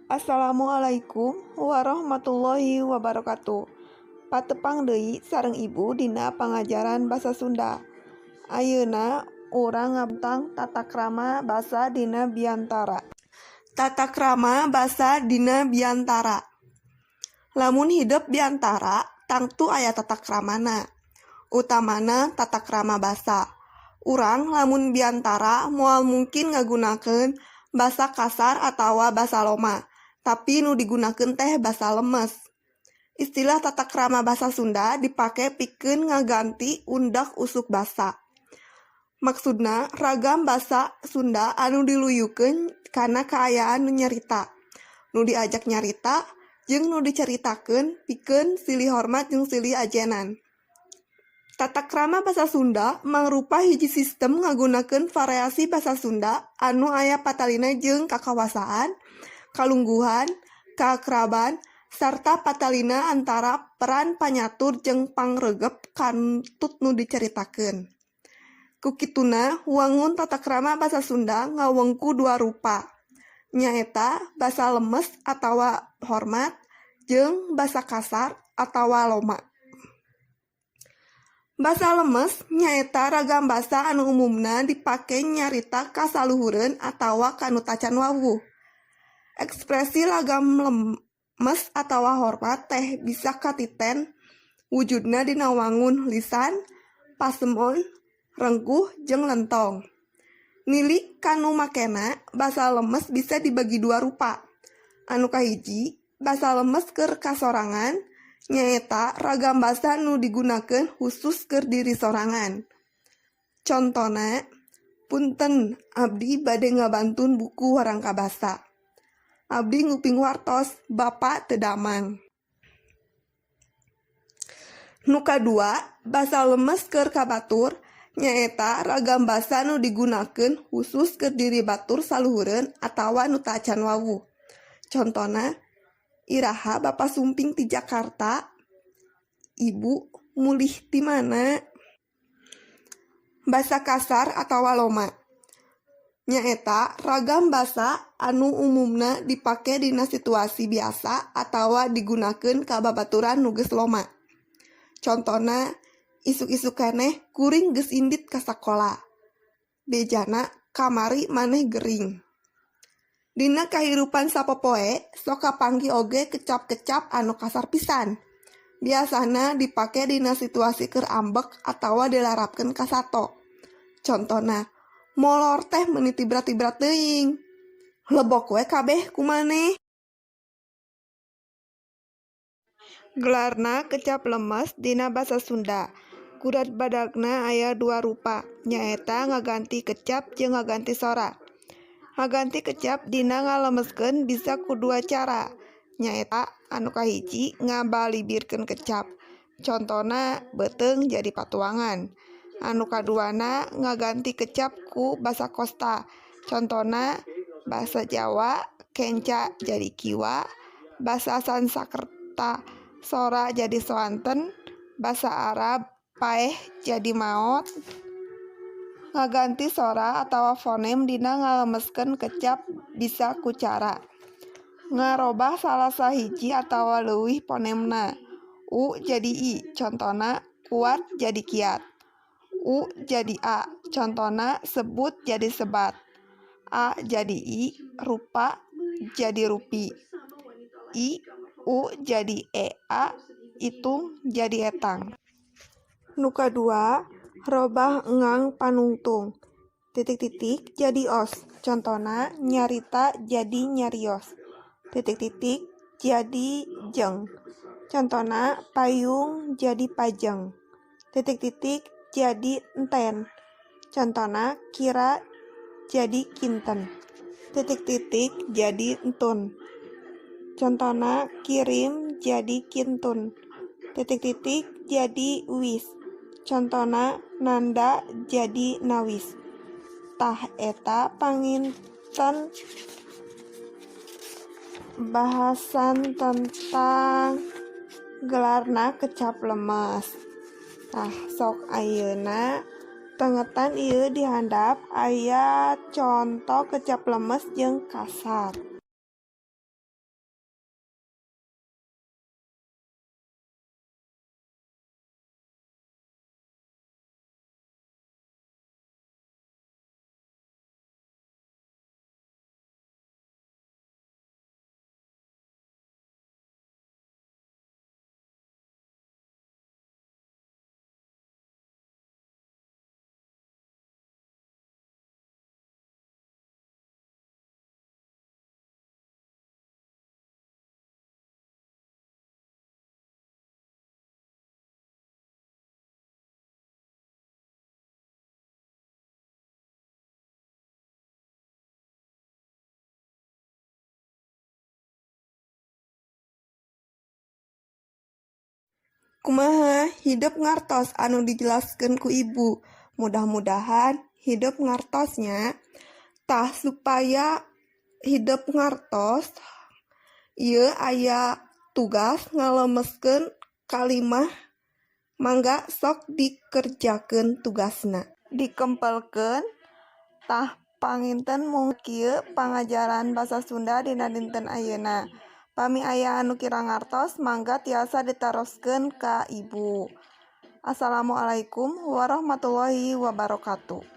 Assalamualaikum warahmatullahi wabarakatuh. Patepang deui sareng Ibu dina pangajaran basa Sunda. Ayeuna urang ngabantang tata krama basa dina biantara. Tata krama basa dina biantara. Lamun hidep biantara tangtu aya tata kramana, utamana tata krama basa. Urang lamun biantara moal mungkin ngagunakeun basa kasar atawa basa loma, tapi nu digunakeun teh basa lemes. Istilah tata krama basa Sunda dipake pikeun ngaganti undak-usuk basa. Maksudna ragam basa Sunda anu diluyukeun kana kaayaan nu nyarita, nu diajak nyarita, jeung nu dicaritakeun pikeun silih hormat jeung silih ajenan. Tata krama basa Sunda mangrupa hiji sistem ngagunakeun variasi basa Sunda anu aya patalina jeung kakawasaan, kalungguhan, kaakraban, sarta patalina antara peran panyatur jeung pangregep katut nu dicaritakeun. Ku kituna wangun tata krama basa Sunda ngawengku dua rupa, nyaeta basa lemes atawa hormat jeung basa kasar atawa loma. Basa lemes nyaeta ragam basa anu umumna dipake nyarita ka saluhureun atawa ka nu tacan wawuh. Ekspresi ragam lemes atawa hormat teh bisa katiten wujudna dina wangun lisan, pasemon, rengkuh jeung lentong. Nili ka nu makena, basa lemes bisa dibagi dua rupa. Anu kahiji, basa lemes keur kasorangan, nyaeta ragam basa nu digunakeun husus keur diri sorangan. Contona, "Punten, abdi bade ngabantun buku warangka basa." "Abdi nguping wartos, Bapa teu damang." Nu kadua, basa lemes keur ka batur, nyaeta ragam basa nu digunakeun husus keur diri batur saluhureun atawa nu tacan wawuh. Contona, "Iraha Bapa sumping ti Jakarta?" "Ibu mulih ti mana?" Basa kasar atawa loma nyaeta ragam basa anu umumna dipake dina situasi biasa atawa digunakeun ka babaturan nu geus loma. Contona, "Isuk-isuk keneh kuring geus indit ka sakola." "Bejana kamari maneh gering." Dina kahirupan sapopoe sok kapanggih oge kecap-kecap anu kasar pisan. Biasana dipake dina situasi keur ambek atawa dilarapkeun ka sato. Contona, "Molor teh meuni tibra-tibra teuing." "Lebok we kabeh ku maneh." Gelarna kecap lemes dina basa Sunda. Kurat badagna aya dua rupa, nyaeta ngaganti kecap jeung ngaganti sora. Ngaganti kecap dina ngalemeskeun bisa ku dua cara, nyaeta anu kahiji ngabalibirkeun kecap, contona beuteung jadi patuangan. Anu kaduana ngaganti kecap ku basa kosta, contona basa Jawa kenca jadi kiwa, basa Sansakerta sora jadi soanten, basa Arab paeh jadi maot. Ngaganti sora atawa fonem dina ngalemeskeun kecap bisa ku cara ngarobah salah sahiji atawa leuwih fonemna, u jadi i, contona kuat jadi kiat, u jadi a, contona sebut jadi sebat, a jadi i, rupa jadi rupi, i u jadi e a, itung jadi etang. Nu kadua, robah engang panungtung, titik-titik jadi os, contona nyarita jadi nyarios, titik-titik jadi jeng, contona payung jadi pajeng, titik-titik jadi enten, contona kira jadi kinten, titik-titik jadi entun, contona kirim jadi kintun, titik-titik jadi wis, contona nanda jadi nawis. Tah, eta panginten bahasan tentang gelarna kecap lemes. Tah, sok ayeuna tengetan ieu di handap aya conto kecap lemes jeung kasar. Kumaha hidep ngartos anu dijelaskeun ku Ibu? Mudah-mudahan hidep ngartos nya. Tah, supaya hidep ngartos, ieu aya tugas ngalemeskeun kalimah, mangga sok dikerjakeun tugasna. Dikempelkeun. Tah, panginten mung kieu pangajaran basa Sunda dina dinten ayeuna. Pami aya anu kirang ngartos, mangga tiasa ditaroskeun ka Ibu. Assalamualaikum warahmatullahi wabarakatuh.